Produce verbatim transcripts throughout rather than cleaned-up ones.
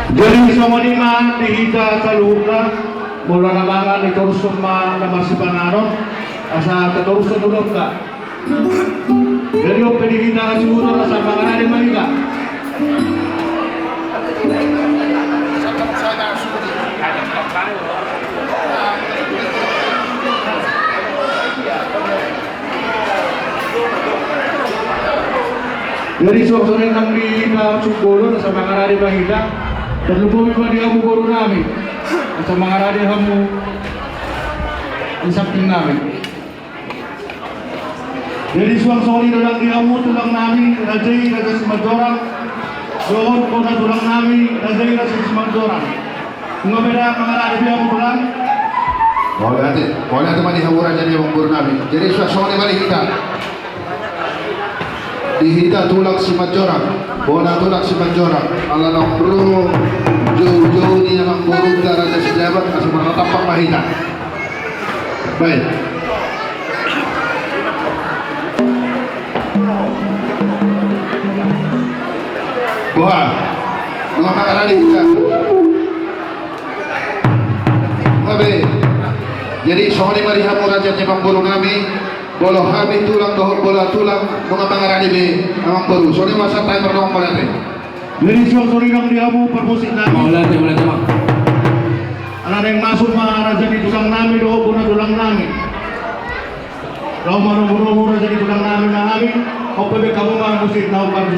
Jadi songon i ma di hita saluhutna, molo na mangan i torushon ma na marsipanganon, asa tatorushon do dohot. Jadi on pe di hita na suhut on asa mangaradei ma hita. Jadi suang songon i nang di hita suhut on asa mangaradei ma hita. Tarlumobi ma di hamu boru nami, asa mangaradei hamu di samping nami. Jadi suang songon i do nang di hamu tulang nami, raja i Raja Simanjorang, dohot bona tulang nami, raja i Raja Simanjorang. Nunga beda mangaradei be hamu tulang. Mauliate, mauliate ma di hamu raja i amang boru nami. Jadi suang songon i ma di hita. Di hita tulang Simanjorang, bona tulang Simanjorang, ala naung ro joujou ni amang borunta Raja Sijabat, asa marnatampak ma hita. Baik. Boha? Nunga mangaradei hita? Nunga be. Jadi songon i ma di hamu raja i amang boru nami, molo hami tulang dohot bona tulang nunga mangaradei be amang boru. Songon i ma sahat hami mardongan mauliate. Jadi suang songon i nang di hamu parmusik nami. Mauliate, mauliate ma. Ala naeng masuk ma raja ni tulang nami dohot bona tulang nami. Laho manombonombo raja ni tulang nami ma hami. Ope be hamu ma musik na umpan.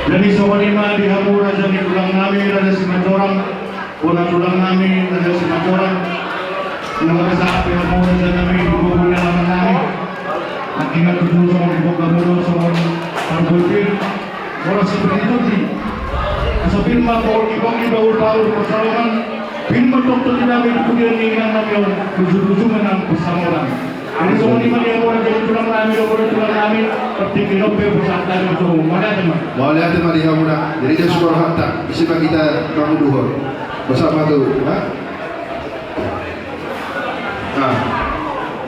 Jadi songon i ma di hamu raja ni tulang nami, Raja Simanjorang, bona tulang nami, Raja Simanjorang. Nunga sahat be hamu raja nami di gogo ni alaman nami. Nangkiningan tutu songon di bongka mulu songon pargolpir. Horas seperti itu di. Asa pir ma pol di bongki baul baul pasarongan. Pir ma tong tong di nami di pudian ni inang nami on. Tujuh tujuh menang pasarongan. Jadi songon i ma di hamu raja ni tulang nami, dohot bona tulang nami, partingkian on pe pasahat hami tu hamu. Mauliate ma. Mauliate ma di hamuna. Jadi dia sudah hantam. Isi ma hita manguduhon. Bersama tu, ha? Nah,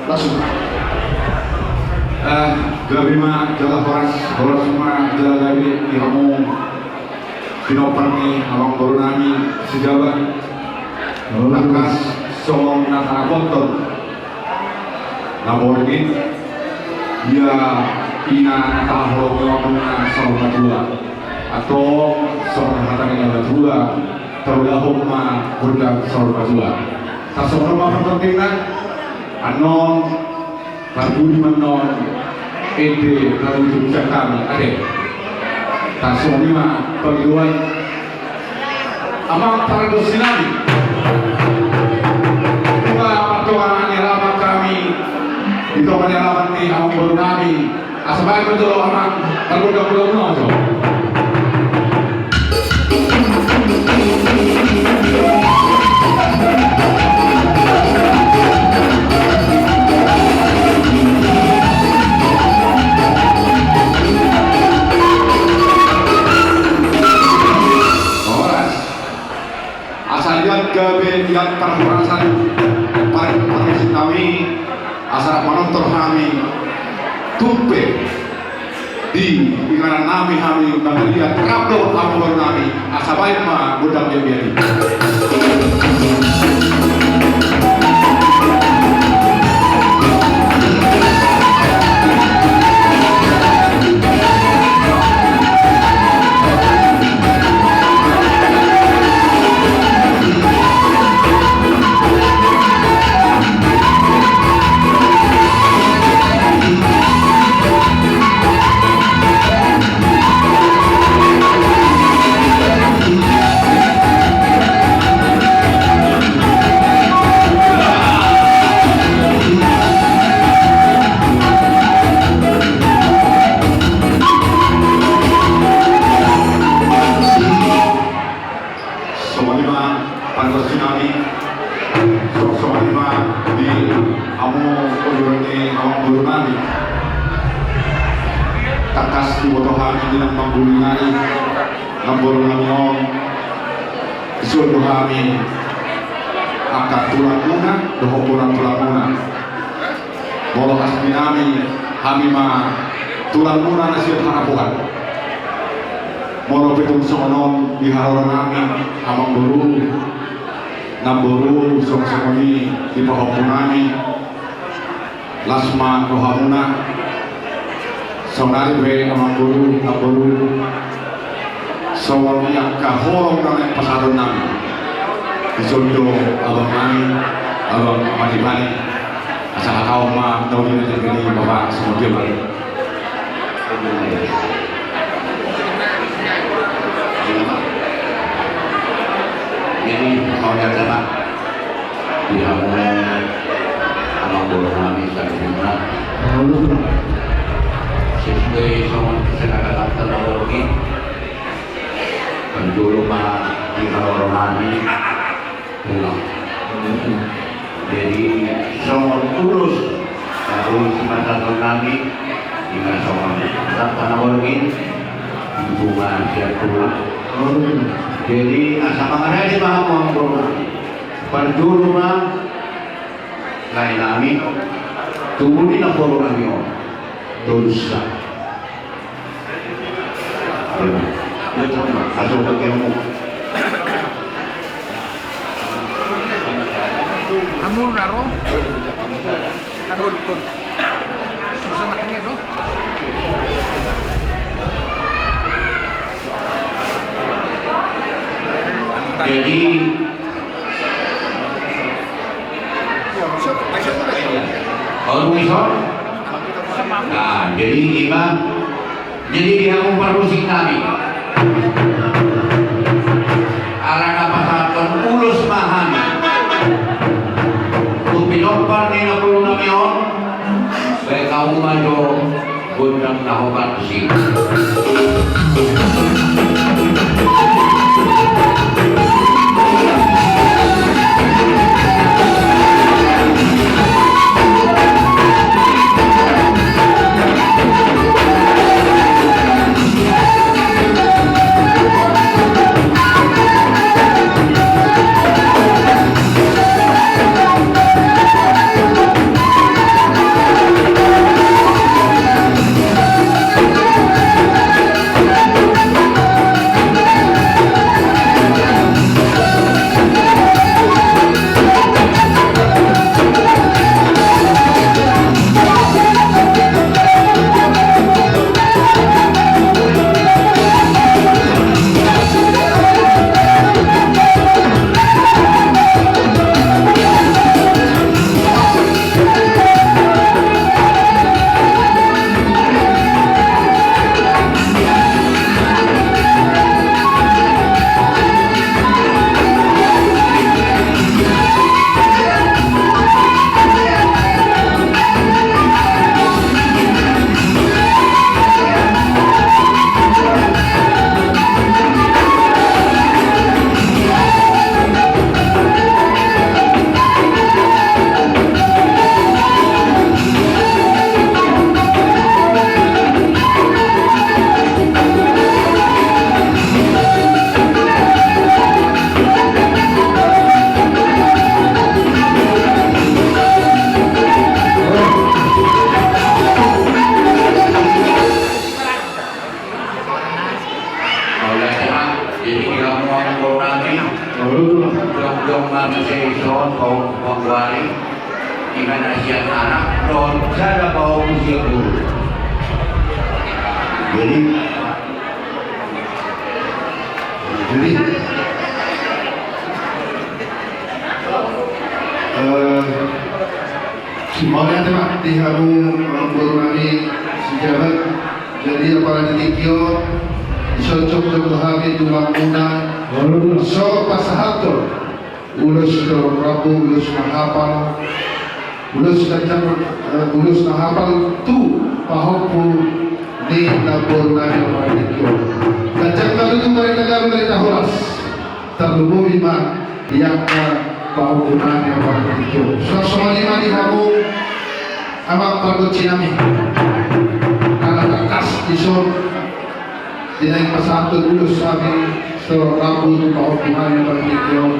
langsung. Eh, gabe ma jala horas, horas ma jala gabe di hamu. Pinompar ni amang boru nami Sijabat. Tangkas songon na tarapothon na borngin, ia ina na tahaholongi on na saur matua. Atau songon hata ni na matua, tarulahon ma gondang saur matua. Tarsongon on ma partingkianna, annon Parbudi ma annon ende na tutu sian hami ate. Tarsongon i ma pangidoan Amang pargonsi nami. Tua, tua ni alaman nami, di tua ni alaman ni amangboru nami. Asa baen ma jolo amang, pargondang muna jo. Horas. Asa liat gabe liat parhorasan, par-, pargonsi nami, asa manortor hami tumpe di inganan nami hami mangaliat rap dohot amangboru nami, asa baen ma gondang biar-biar i. Songon i ma pargonsi nami, so-, songon i ma di hamu uduran ni amangboru nami. Tangkas diboto hami di na mangguling ari, namboru nami on, dison do hami angka tulangmuna dohot boru tulangmuna. Molo hastinami, hami ma tulangmuna na sian harapoan. Molo pe tung songon on di haroro nami, amangboru, namboru, songon songon i di pahompu nami, las ma rohamuna. Saonari pe amangboru, namboru, songon i angka holong na naeng pasahaton nami. Dison do abang nami, abang Madibani. Asa hatahon ma na uli na tingki ni Bapak Sumogio ma. Jadi, mauliate ma di hamu amangboru nami saluhutna. Sesuai songon kesepakatan na borngin, parjolo ma di haroro nami. Jadi, songon ulos, na boi sipasahaton nami, ima songon rap na borngin, ima sian tulang. Jadi, asa mangarade ma hamu amangboru nami. Parjolo ma lae nami, tubu ni namboru nami on. Tolusa. Asu pakai mu. Amu raro. Aduh, aduh. Susah makannya, no? Jadi, Baru ison? Nah, jadi ima, jadi di hamu pargonsi nami. Ala na pasahathon ulos ma hami. Tu pinompar ni namboru nami on, baen hamu ma jo gondang na hombar tusi. Jadi di hamu amang boru nami, jongjong ma muse dison pahompu pangguari, ima na sian anak dohot sada pahompu sian boru. Jadi, jadi, eh, mauliate ma di hamu amang boru nami si Jabat. Jadi apala di tingki on, dison jongjong do hami tu hamuna, so pasahathon ulos sitorop rambu, ulos na hapal, ulos na hapal tu pahompu ni namboru nami apala di tingki on. Ganjang ma tutu barita gabe, barita horas. Tarlumobi ma di angka pahompu nami apala di tingki on. Suang songon i ma di hamu amang pargonsi nami. Ala tangkas dison di naeng pasahathon ulos hami sitorop rambu tu pahompu nami apala di tingki on.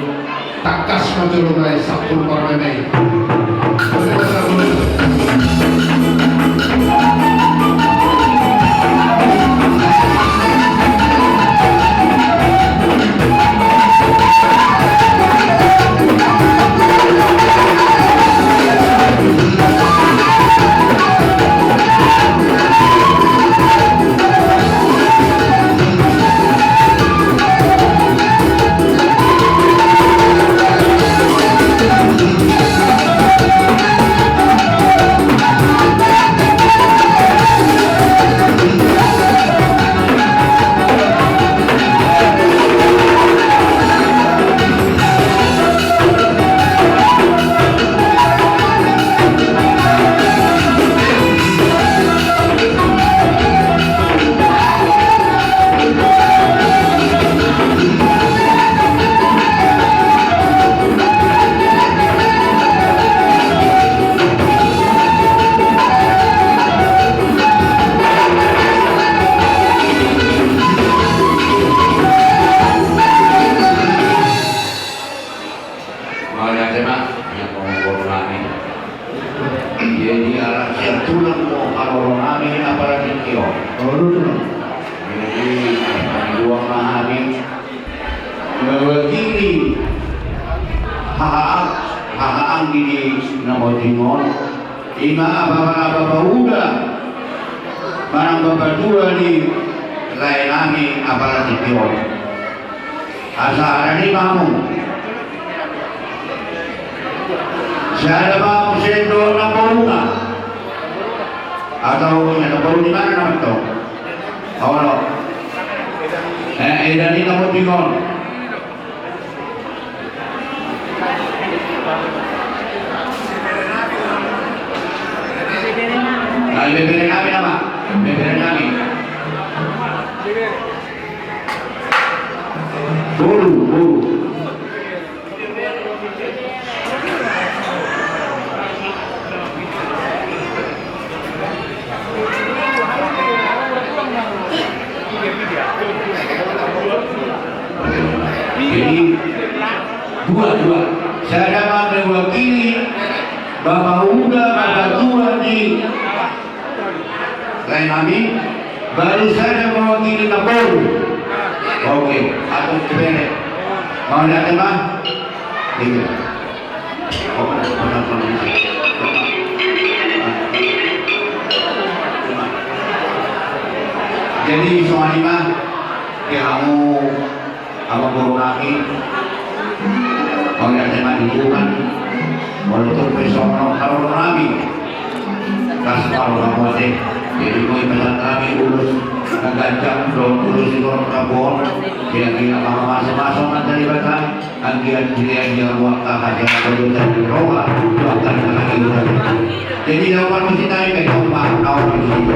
Tangkas ma jolo ma i sampur parmai-mai. Mauliate ma, ia pamungkol nami. Jadi ala sian tulang do haroro nami apala di tingki on. Jadi, pangidoan ma hami mewakili haha, haha anggi di na monding on. Ima apa, apa, apa uda manang bapatua ni lae nami apala di tingki on. Asa ada ni mamu. Sada mamu sendo na boruna. Atau na boru di mana nama to? Olo. Eh, eda ni na monding on. Nah, bebere nami nama. Bebere nami. Boru, boru. Jadi, dua, dua. Sada ma mewakili bapatua, bapatua ni lae nami, baru sada mewakili na boru. Oke, atur tebere. Mauliate ma. Iya. Jadi songon i ma di hamu amang boru nami. Mauliate ma di Tuhan. Molo tung pe songon on haroro nami, kas ma roha muse. Jadi molo i pesan nami ulos na ganjang dohot ulos sitorop rambu on, kira-kira mamasu-masu ma di Debata. Anggiat dilean di hamu angka hajat, dosa di roha, doakan lagi udah. Jadi jawaban mesti tanya ke kaum bang, kaum mesti.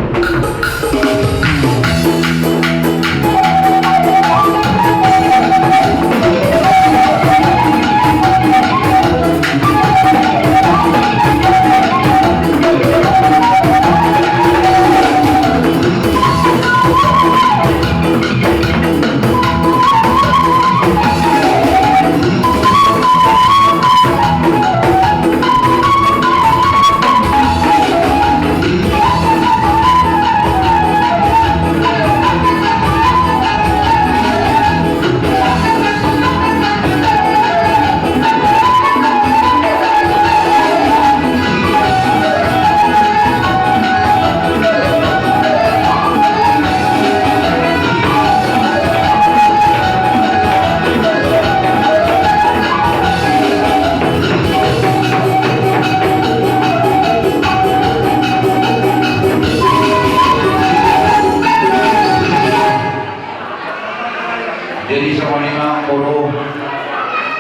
Jadi songon i ma boru,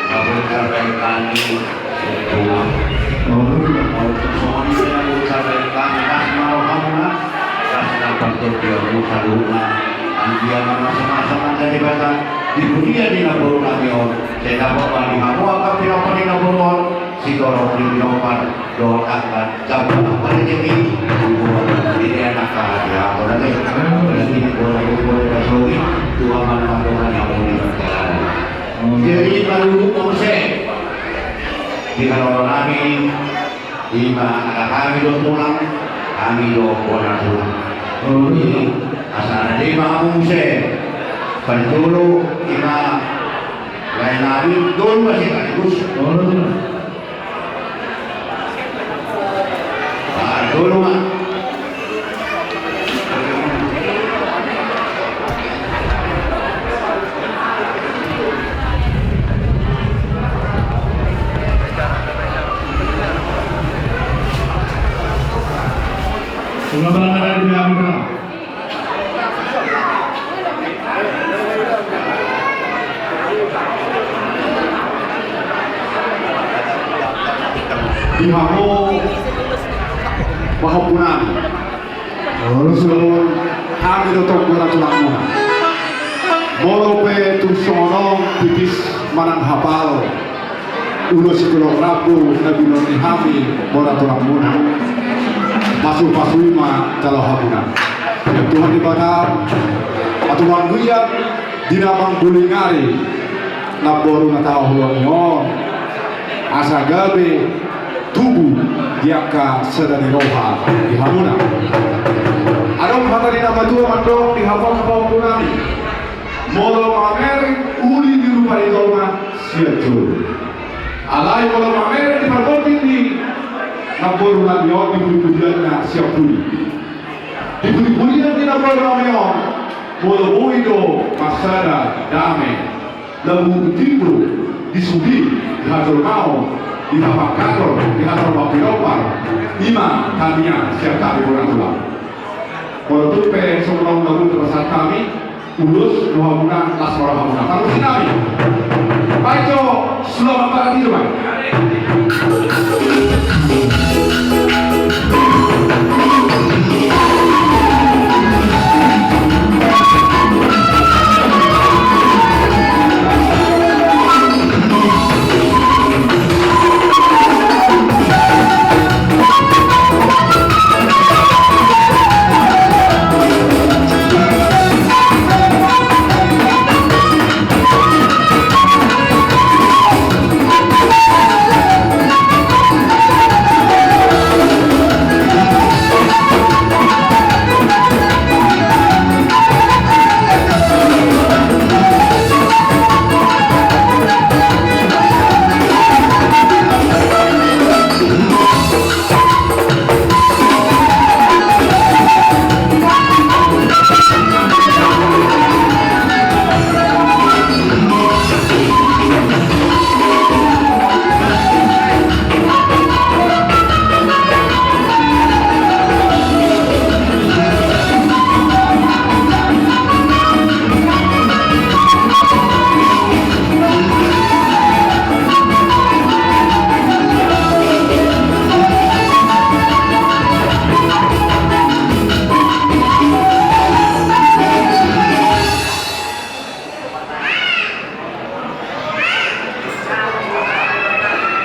na boi tarbaen hami. Songon i ma boru, songon i ma na boi tarbaen hami, las ma rohamuna, las ma partondion muna saluhutna. Anggiat ma marsamasa ma Debata di huria ni na boru nami on, sai dapot ma di hamu angka pinompar ni na boru on, sitorop ni pinompar dohot angka jabungan parejeki. Di dia naka hati aku lagi. Berarti boru, boru, boru, boru, Tuhan mana mandohan yang mau dipercayai. Jadi, kalau mau saya di kalau nami, ima ada kami do tulang, kami do bona tulang. Jadi, asal ada ima muse. Pada dulu, ima lain nami, dulu masih sekaligus. Di hamu pahompu nami. Songon hami do tong bona tulangmuna. Molo pe tung songon on pipis manang hapal ulos sikolok rambu na binoan ni hami bona tulangmuna, pasupasu i ma jalo hamuna. Tuhan Debata, atu mangguiat di na manggulingari namboru na tahaholongi on, asa gabe tubu di angka sada ni roha di hamuna. Adong hata ni na matua mandok di hamu pahompu nami. Molo mamereng uli di rupa ni jolma sian jolo. Alai molo mamereng di pargonting ni namboru nami on di pudipudianna sian pudi. Di pudipudian ni namboru nami on, molo boi do marsada dame, lagu timbul di suhi, di hajolmaon, di hapangkaton, di hatorang pinompar, ima tangiang sian hami bona tulang. Molo tung pe songon on na boi pasahat hami, ulos rohamuna, las ma rohamuna. Pargonting nami. Baik jo, selamat pagi jo, Bang.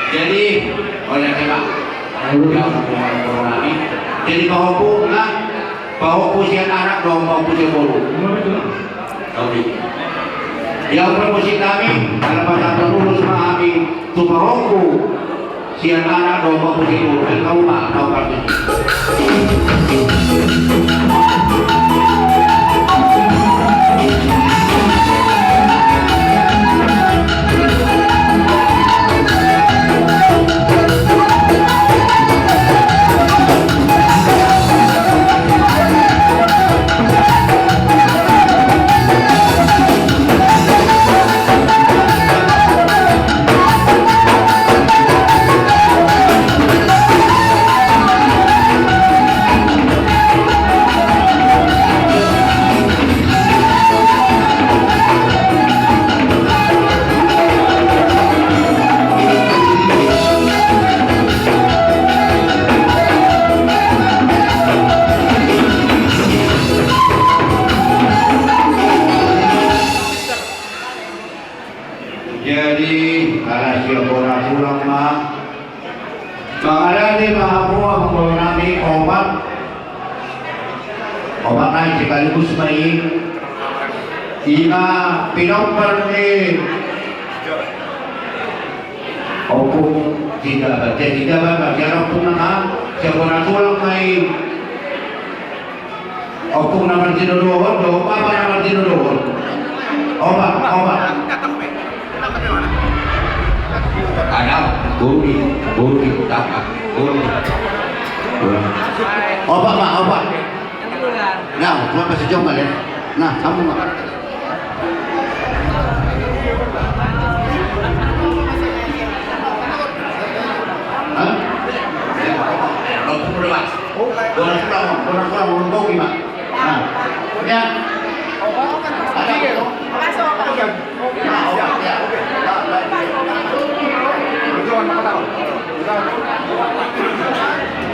Jadi, oleh kena, jadi pahompu, nah, pahompu sian anak dohot pahompu sian boru. Oke. Ia umur musik nami, ala pada terurus ma hami tu pahompu sian anak dohot pahompu sian boru. Baen hamu ma, hamu parti. Sian bona tulang ma. Mangalade ma hamu amang boru nami opat. Opat nai sekaligus ma i. I ma pinompar ni Ompung Sijabat, Sijabat, Sijabat, Ompung na, sian bona tulang ma i. Ompung na martinodohon do, bapa na martinodohon. Opat, opat. Ada, boru ni, boru ni, boru ni. Opat ma, opat. Nah, cuma pasti jong kali. Nah, sambung ma. Hah? Bona tulang, bona tulang, bona tulang, bona tulang. Nah, ya.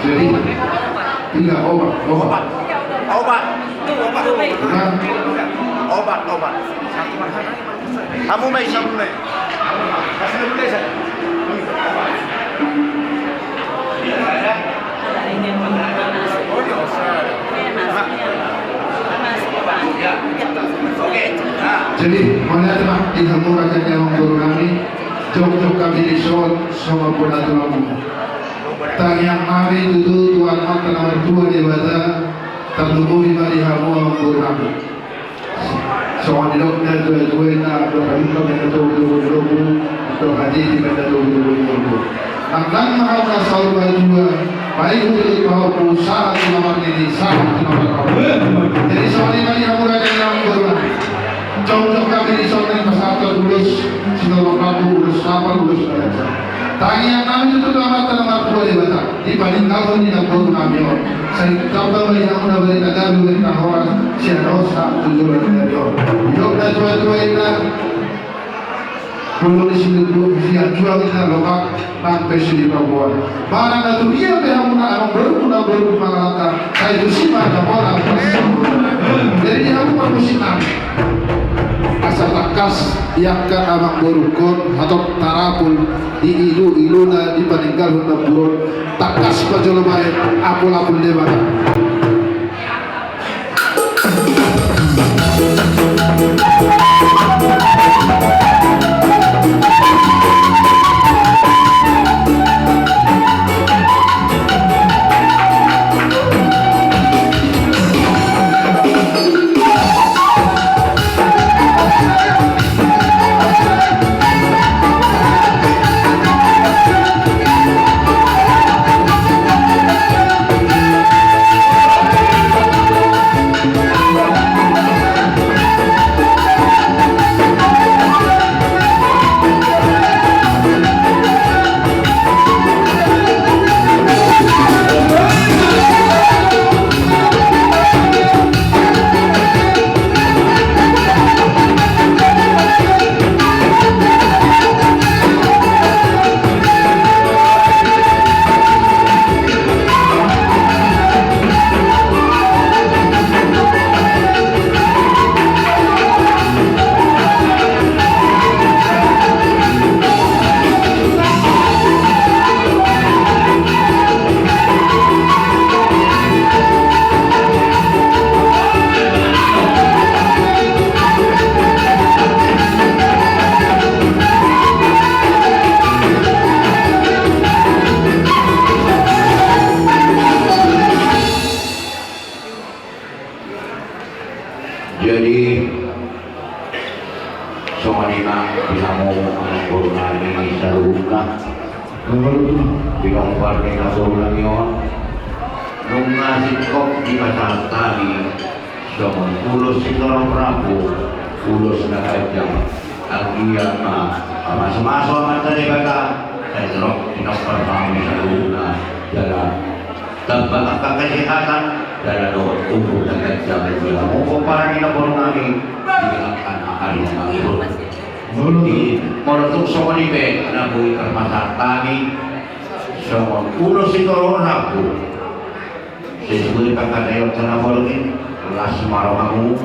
Jadi, tiga, opat, opat. Opat. Opat. Nah. Opat, opat. Hamu ma i, hamu ma i. Jadi, mauliate ma di hamu raja ni amang boru nami, jongjong hami dison songon bona tulang. Tangiang nami tutu tu Amanta na martua Debata, tarlumobi ma di hamu amang boru nami. Songon nidok ni natuatua i, na andor halumpang ma na togu di lombu, andor hatiti ma na togu di lombu. Nang nang ma hamu na saur matua, baik untuk pahompu, sahat tu na marnini, sahat tu na marnono. Jadi songon i ma di hamu raja ni amang boru nami. Jongjong hami dison naeng pasahathon ulos sitorop rambu, ulos sapal, ulos na ganjang. Tangiang nami tutu tu Amanta na martua Debata, di paninggalhon ni namboru nami on, sai tamba ma di hamu na barita gabe, barita horas sian on sahat tu joloan ni ari on. Didok natuatua i, na molo di sian juang i na lokak, nang pe sude paboa. Manang na tudia pe hamu na amang boru, na boru mangalangka, sai tusi ma na bona. Jadi di hamu parmusik nami, asa tangkas i angka amang borungkon hatop tarapul di iluiluna di paninggalhon namboru on, tangkas ma jolo baen apulapul Debata. Jadi, songon i ma di hamu amang boru nami saluhutna. Di pinompar ni namboru nami on, nunga singkop dipasahat hami songon ulos sitorop rambu, ulos na ganjang. Anggiat ma mamasumasu Amanta Debata, sai torop pinompar hami saluhutna, jala tamba angka kesehatan, jala dohot umur na ganjang di hamu pomparan ni namboru nami di angka na ari na mangihut. Molo tung songon i pe na boi tarpasahat hami songon ulos sitorop rambu. Sesuai pangkataion na borngin, las ma rohamu,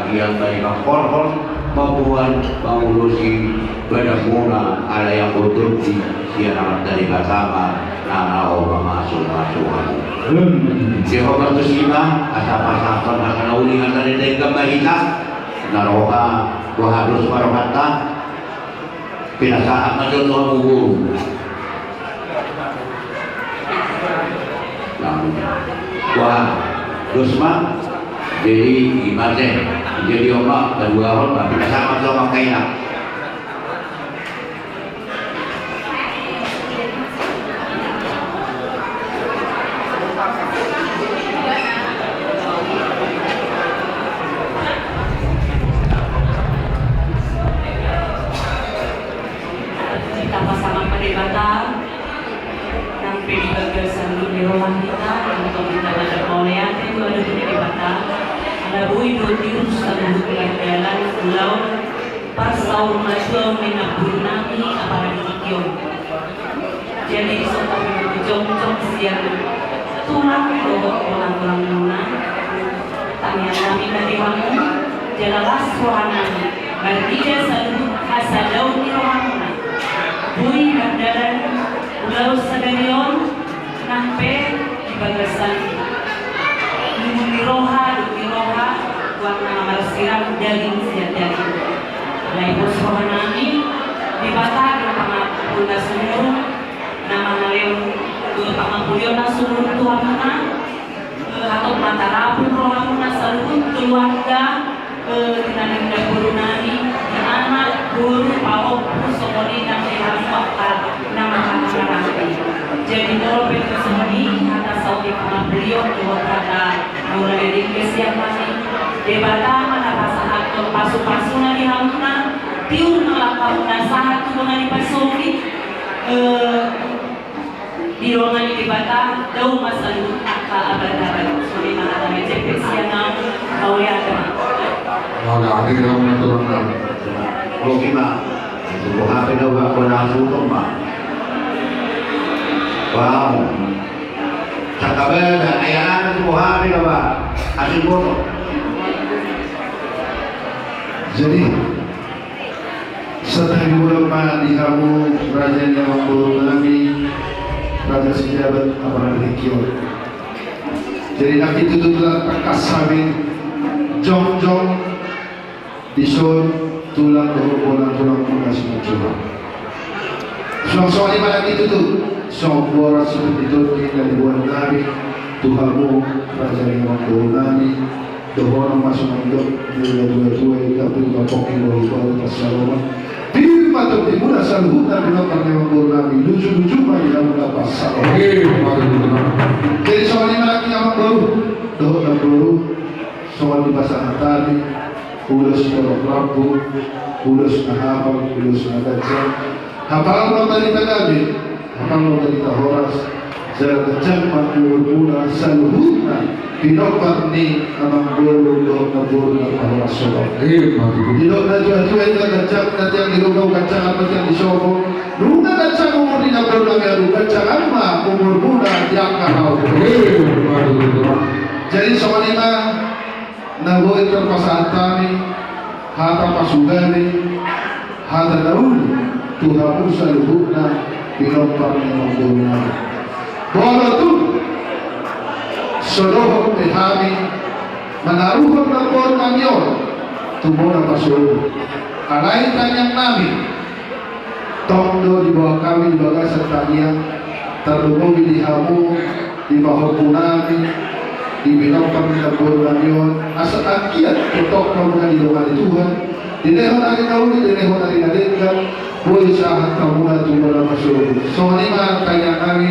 Ia ma i mangkorhon, mamboan, mangulosi badanmuna ala i anggo tondi sian Amanta Debata ma na laho mamasumasu hamu. Jehova tusi ma asa pasahathon hata na uli, hata na denggan ma hita, na roha, boha dos ma rohanta. Pinasahat ma jo tu hamu boru. Wah, dos ma. Jadi i ma te. Jadi on ma, paduahon ma, pinasahat ma jo tu angka ina. Tapasangap ma Debata, nang pe di bagasan ulu ni roha hita, nang tong hita mandok mauliate tu adopan ni Debata, ala boi do tiur saluhut mardalan ulaon parsaurmatuaon ni namboru nami, apala di tingki on. Jadi songon i ma jongjong sian tulang dohot tulang-tulangmuna. Tangiang nami ma di hamu, jala las roha nami marnida saluhut hasadaon ni rohamuna. Boi mardalan ulaon sadari on, nang pe di bagasan lungun ni roha, dung ni roha, goarna marsirang daging sian daging. Alai pos roha nami, Debata do pangampuonna sumurung, na mangalehon do pangampuonna sumurung tu hamuna. Eh, hatop ma tarapul rohamuna saluhut keluarga, eh, di na namboru nami, di anak, boru, pahompu, songon i nang di hamu angka na marhaha maranggi. Jadi molo pe songon i hata saut ni pangampuon dohot hata na uli ni denggan sian hami, Debata ma na pasahathon pasu-pasuna di hamuna, tiur ma langkamuna sahat tu bona ni pasogit, eh, di dongan ni Debata, dao ma saluhut angka abad-abad. Songon i ma hata na jempek sian ahu, mauliate ma. Mauliate ma, Tulang. Oke ma. Boha pe na uba kona suto ma. Wow. Sangkabada, ayana tu boha pe na uba. Asing boto. Jadi, santabi ma di hamu raja ni amangboru nami, Raja Sijabat, apala di tingki on. Jadi nang itu tutu tangkas hami jongjong dison tulang dohot bona tulang muna simanjua. Suang songon i ma nang itu tutu, songon boras sian tondi na diboan nami tu hamu raja ni amangboru nami. Dohonon ma songon dok ni na tua-tua i, tapi ma pongki boru-boru pansalongan. Pir ma tondimuna saluhutna di na pangema boru nami, luju-luju ma di hamuna pansalongan. Jadi songon i ma nang i amangboru dohot namboru, songon dipasahat hami, ulos torop rambu, ulos na hapal, ulos na ganjang. Hapal ma barita gabe, hapal ma barita horas, jala ganjang ma umurmuna saluhutna, pinompar ni amangboru dohot namboru na pahoras on. Ima tutu. Didok na tua-tua i, ganjang na tiang di rungau, ganjang ma tiang di sopo. Nunga ganjang umur ni namboru nami ahu, ganjang ma umurmuna di angka na umur. Ima tutu. Jadi songon i ma na boi tarpasahat hami, hata pasugabe, hata na uli tu hamu saluhutna pinompar ni amangboru nami. Molo tung so dohot be hami manaruhon namboru nami on tu bona pasogit, alai tangiang nami, tong do diboan hami di bagasan tangiang, tarlumobi di hamu, di pahompu nami, di pinompar ni namboru nami on, asa anggiat tongtong hamuna didongani Tuhan, dilehon ari na uli, dilehon ari na denggan, boi sahat hamuna tu bona pasogit. Songon i ma tangiang nami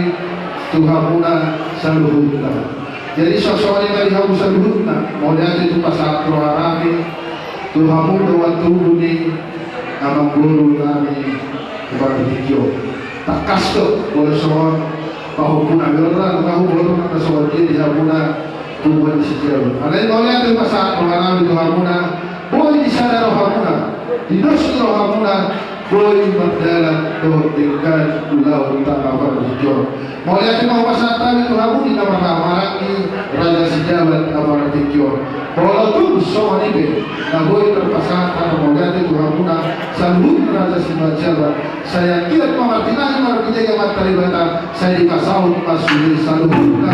tu hamuna saluhutna. Jadi songon i ma di hamu saluhutna, mauliate tu pasahat roha nami tu hamu dongan tubu ni amangboru nami, tu partingkian on. Tangkas do, molo songon pahompu nami on ra, nunga huboto nang na songon dia di hamuna, tubu ni si Jawa. Alai mauliate tu pasahat roha nami tu hamuna, boi disada rohamuna, didos rohamuna, Boi mardalan dohot denggan ulaonta apala tingki on. Mauliate ma hupasahat hami tu hamu di na marhahamaranggi Raja Sijabat apala tingki on. Molo tung songon i pe na boi tarpasahat hata mauliate tu hamuna saluhut Raja Sijabat. Sai anggiat ma martinangi marpinega ma Amanta Debata, sai dipasaut ma sude saluhutna.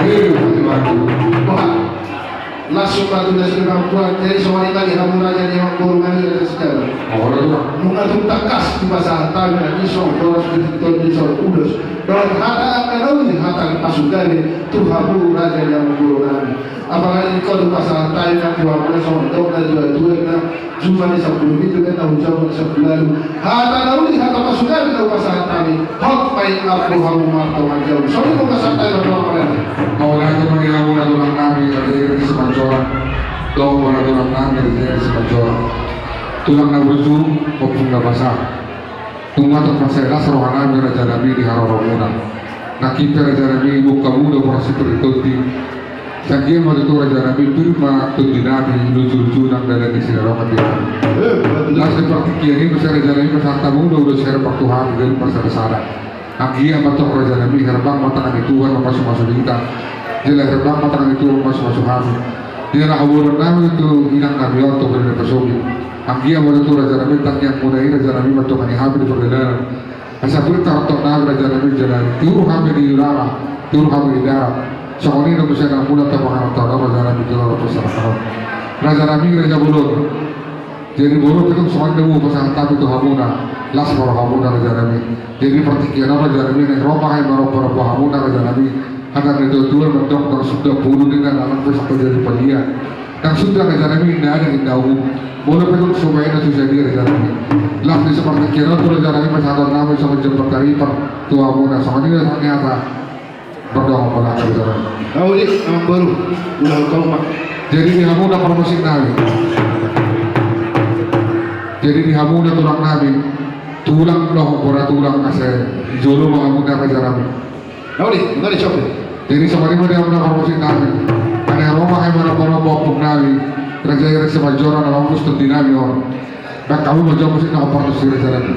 Boha. Las ma tunas ni pambuat, jadi songon i ma di hamu raja ni amangboru nami Raja Sijabat. Nunga tung tangkas dipasahat hami na dison boras, dison ulos, dohot hata angka na uli, hata pasugabe tu hamu raja ni amangboru nami. Apalagi ingkon dipasahat hami na tu hamu na songon dok na dua-dua na juma ni sampulu pitu, na hujama ni sampulu ualu. Hata na uli, hata pasugabe na hupasahat hami. Hot ma i, ampu hamu martonga jabu. Songon i ma hupasahat hami, martonga jabu. Mauliate ma di hamu na tulang nami Raja Iri Simanjorang. Dohot na tulang nami Raja Iri Simanjorang. Tulang na burju, ompung na basa. Tung mansai las roha nami raja nami di haroromuna. Nangkin pe raja nami, buka muda boras sipir di tondi. Sai anggiat ma tutu raja nami, pir ma tondi nami, luju-luju nang dalan ni sinadongan di hami. Las di partingkian i muse raja nami, pasahat hamu do ulos herbang tu hami, gabe marsada-sada. Anggiat ma tong raja nami, herbang ma tangan ni Tuhan mamasu-masu hita. Jala herbang ma tangan ni Tuhan mamasu-masu hami. Di na haboan nami tu inang nami on tu bere na pasogit. Anggiat ma tutu raja nami, tangiangmuna i raja nami, mandohani hami di pardalanan. Asa pir tartong nami raja nami, jala tiur hami di udara, tiur hami di darat. Songon i do muse na mula tapangarap tano raja nami, jala pasahat tano. Raja nami, raja bolon. Jadi molo pe tung songon i do hupasahat hami tu hamuna, las ma rohamuna raja nami. Jadi partingkian on raja nami, naeng ro ma hami marompa-rompa hamuna raja nami. Hata ni natua-tua mandok, ndang suda pulu ninna, ndang pe sangkot jadi padia. Ndang suda raja nami inna adat inna uhum. Molo pe tung so baen na so sadia raja nami. Las di sapartingkian on tu raja nami pasahaton nami songon jambar taripar tu hamuna, songon i do songon i hata. Pardongan ma raja nami. Au di amangboru, ulang kau ma. Jadi di hamuna parmusik nami. Jadi di hamuna tulang nami. Tulang dohot bona tulang asa jolo ma hamuna raja nami. Nau di, nau di, coba. Jadi songon i ma di hamuna parmusik nami. Ane ro ma hami marompa-rompa ompung nami Raja Iri Simanjorang na mamusus tondi nami on. Ndang hamu ma jo musik na parmusik raja nami.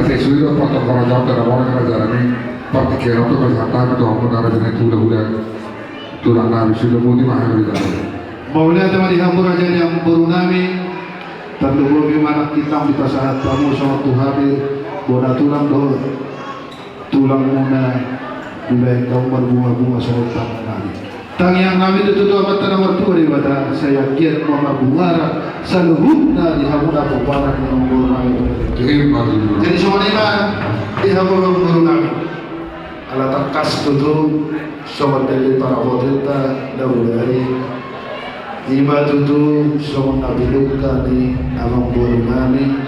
Sesuai do patok raja on, tanda mora raja nami, partingkian on tu pasahat hami tu hamu na raja nami tu hulahula, tulang nami, sudah muti ma hami raja nami. Mauliate ma di hamu raja ni amangboru nami. Tarlumobi ma nangkin dipasahat hamu songon tu hami bona tulang dohot tulangmuna, dibahen hamu marbungabunga songon tangan nami. Tangiang nami tutu tu Amanta na martua Debata, sai anggiat ma marbungaran saluhutna di hamuna pomparan ni amangboru nami. Jadi songon i ma di hamu amangboru nami. Ala tangkas tutu songon na nidok ni parapotenta na bodari, ima tutu songon na pinungka ni amangboru nami.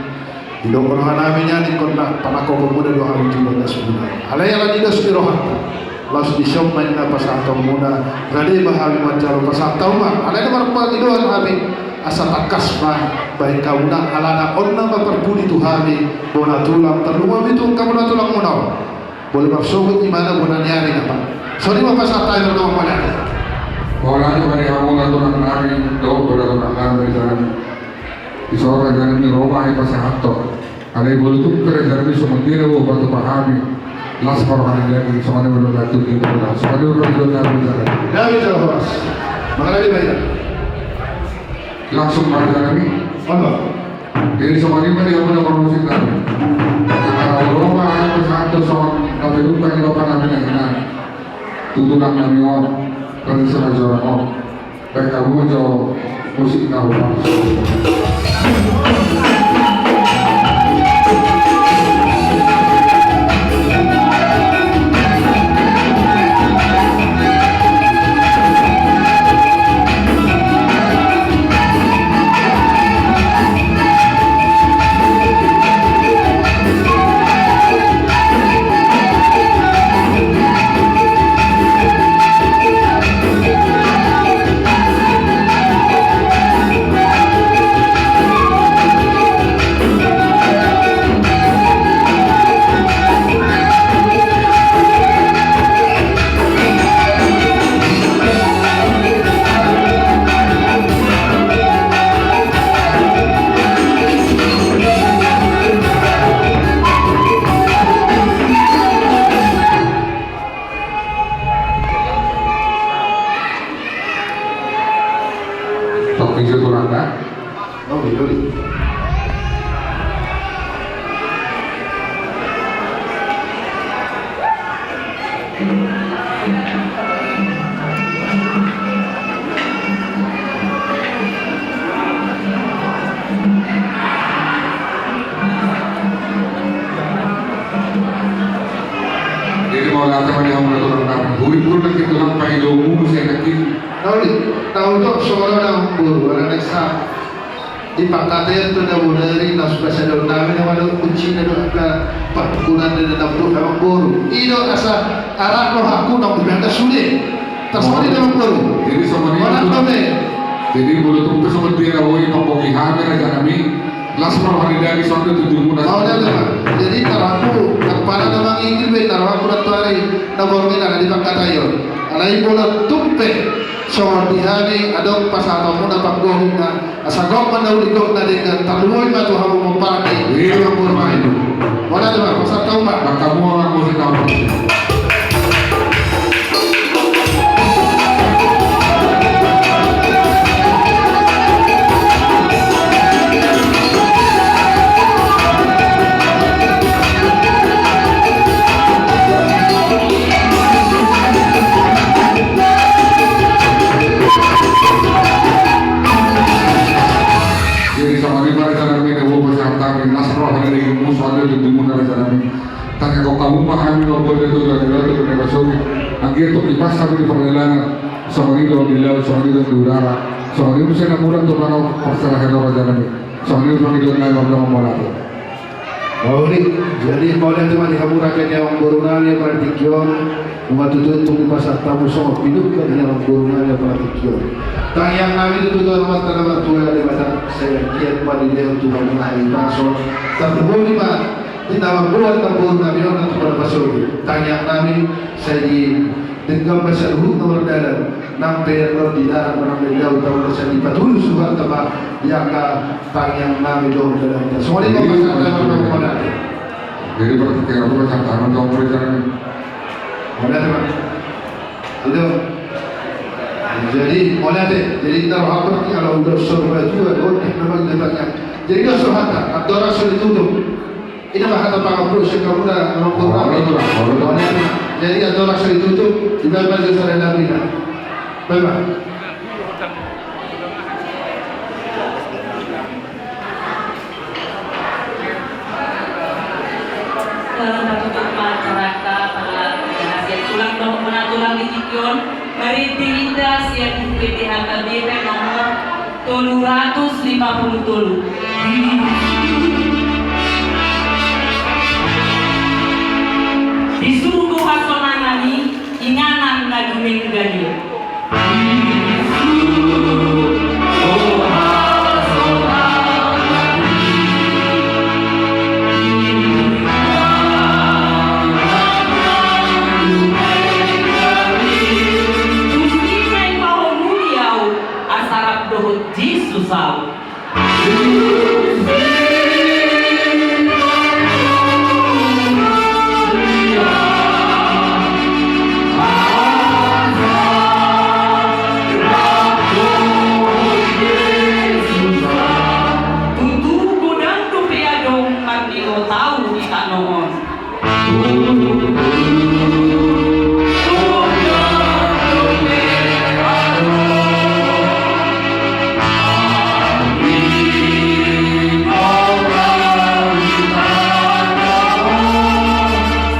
Didok roha nami nian ingkon na panangkokonmuna do hami tu bagasmuna. Alai ala ni dos ni rohanta, laos dison ma ninna pasahatonmuna. Rade ma hami manjalo pasahat hamu ma. Alai na marpangidoan hami, asa tangkas ma bahen hamuna, alana on nama parpudi tu hami bona tulang, tarlumobi tu hamuna tulangmuna on. Boi marsogot imana bona ni ari napa. Songon i ma pasahat hami ma. Mauliate ma di hamuna tulang nami dohot bona tulang nami. Dison raja nami, ro ma hami pasahathon. Alai molo tung pe raja nami songon dia na boi patupa hami, las ma roha ni daging, songon i ma dohot na tutu. Songon i ma dohot na tutu. Dami jalo horas. Makana di baita. Langsung ma raja nami. Jadi songon i ma di hamuna parmusik nami. Ro ma hami pasahathon songon na pinungka ni bapa nami na hinan tu tulang nami on, raja saraja on. Bahen hamu jo musik na hupasu. Tong ijo tulang na. Oh, ijo di. Jadi mauliate ma di hamu na tulang nami. Boi pur nangkin tulang pangidoanmu muse nangkin. Tahu di, tahu tu songon na amangboru, ala na sa. Di pangkataion tu na bodari na suda sadol nami na malo kuncina do angka parpukunan na na amangboru. I do asa arak rohangku na berangkat sude. Tarsongon i na amangboru. Jadi songon i. Jadi molo tung pe songon dia na boi pambohi hami raja nami. Las ma roha ni daging songon i tu tubuhmuna. Jadi tarakku na pada na mangigil be tarakku na tuari na borngin na di pangkataion. Alai molo tung pe songon di hami adong pasahatonmuna panggohimuna. Asa gok ma na uli gok na denggan, tarlumobi ma tu hamu pomparan ni amangboru nami. Mauliate ma, pasahat hamu ma. Maka mua ma musik na. Jadi songon i ma raja nami na boi pasahat hami, las roha ni dagingmu songon i tu tubuhmuna raja nami. Tangihon hamu ma hami na boi tu hulahula, tu hulahula na so. Anggiat tung dipas hami di pardalanan, songon i do di laut, songon i do di udara, songon i muse na murang tu tano parserahan raja nami. Songon i ma pangidoan nami, mardongan mauliate. Mauliate. Jadi mauliate ma di hamu raja ni amangboru nami apala tingki on. Ima tutu tung dipasahat hamu songon pinungka ni amangboru nami apala tingki on. Tangiang nami tutu tu Amanta na martua Debata, sai anggiat ma dilehon tu hamuna hahipason. Tarlumobi ma di na mamboan amangboru nami on na tumanda pasogit. Tangiang nami sai di denggan ma saluhutna mardalan, nang pe di darat manang di laut, sai dipatulus Tuhanta ma di angka tangiang nami dohot dalanta. Songon i ma pasahat nami. Jadi, Pak, kira-kira tantangan kau mulai sekarang. Mana, Pak? Halo. Jadi, mana, Pak? Jadi, kita apa, kalau udah serba juga, oh, memang debatnya. Jadi, nggak usah hata, atau langsung ditutup. Ini mah hata Pak Kapolres, kamu dah, kamu kurang. Jadi, atau langsung ditutup, dibayar saja saya lagi, dah. Baik, Pak. Eh, tatutup ma acara, pala, ya, sian tulang, no, mana tulang di Tikion, marende hita sian P T H K B P nomor tolu ratus lima puluh tolu. Di surgo hasonangan i, inganan na dumenggan i. Tusi na ipaholui au, asa rap dohot Jesus au. Tutu godang dope adong marnigotau di tano on.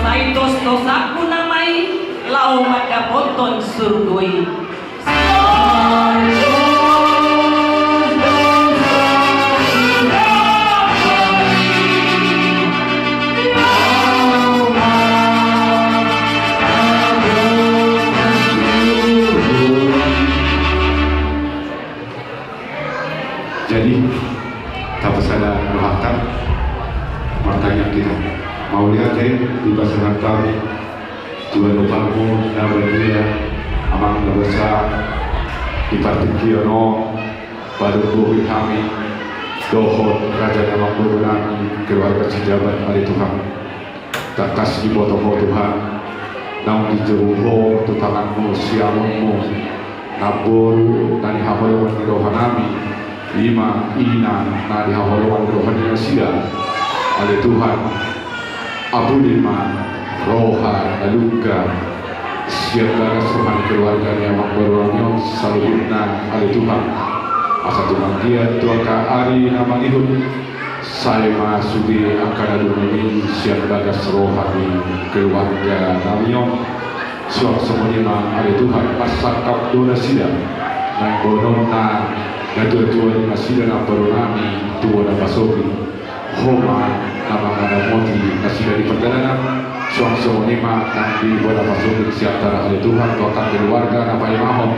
Sai tostos aku nama i laho mandapothon surgo i. Jadi, tapasada rohanta, martangiang hita. Mauliate, di pasahat hami, Tuhan Bapa na badia, Amang na basa, di partingkian on, padomu hami, dohot raja ni amangboru nami, keluarga Sijabat, ale Tuhan. Tangkas diboto Ho Tuhan, naung dijou Ho tu tanganmu siamunmu, namboru na nihaholongan ni roha nami, i ma ina na nihaholongan ni roha ni nasida. Ale Tuhan, apuli ma roha na lungga sian bagas roha ni keluarga ni amangboru nami on saluhutna, ale Tuhan. Asa tumanggiat tu angka ari na mangihut, sai ma sude angka na dumenggan i sian bagas roha ni keluarga nami on. Suang songon i ma, ale Tuhan, parsangkap do nasida, naeng boanonna natuatua ni nasida namboru nami tu bona pasogit. Ho ma na mangaramoti nasida di pardalanan. Suang songon i ma nang di bona pasogit sian tara, ale Tuhan, tu angka keluarga na paimahon,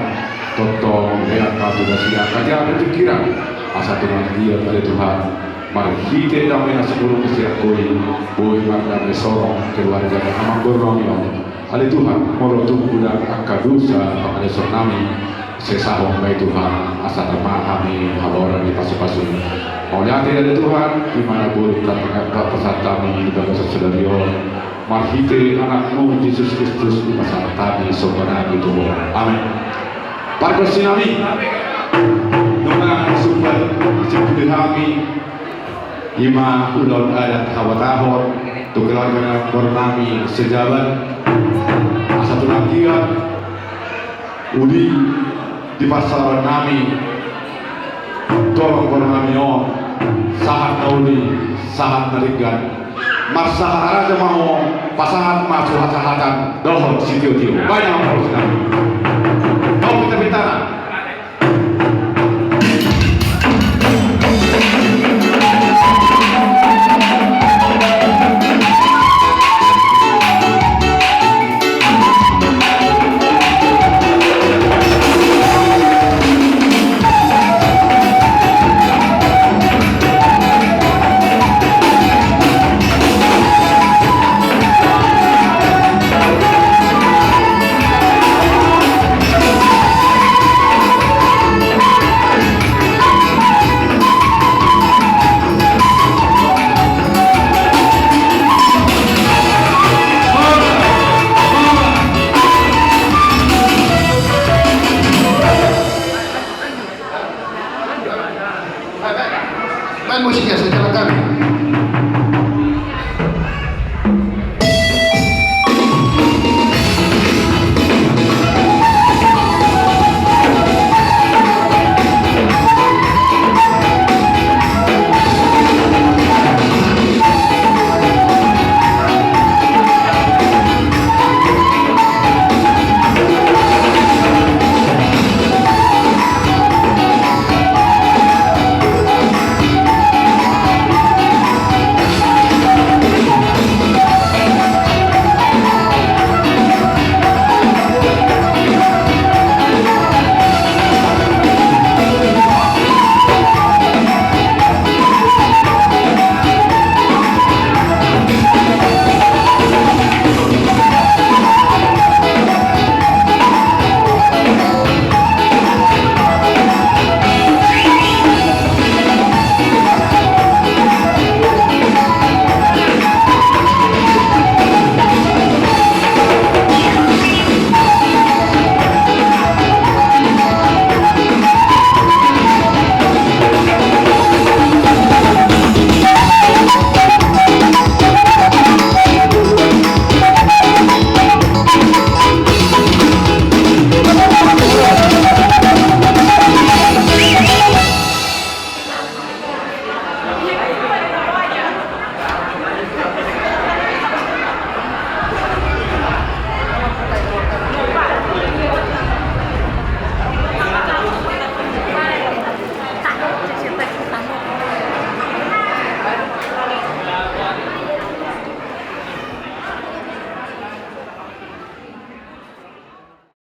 tongtong lean ma tu nasida angka jaha ni pingkiran. Asa tumanggiat, ale Tuhan, marhite dame na sumurung sian Ho i, boi mardame songon keluarga ni amangboru nami on. Ale Tuhan, molo tung godang angka dosa pangalaosion nami, sesahon ma i Tuhan, asa tama hami habaoran ni pasupasu. Mauliate, ale Tuhan, di mana boi tarpasahat hami di bagasan sadari on, marhite Anakmu Jesus Kristus, dipasahat hami somba nami tu Ho. Amen. Pargonsi nami, nunga sumpat sian hami, i ma ulaon adat habatahon tu keluarga ni amangboru nami Sijabat. Asa tumanggiat uli di parsaoran nami tu amangboru nami on, sahat na uli, sahat na denggan. Marsahat raja ma ho, pasahat ma suhat-sahatan dohot sitio-tio. Baen ma pargonsi nami. Bau pita-pitana.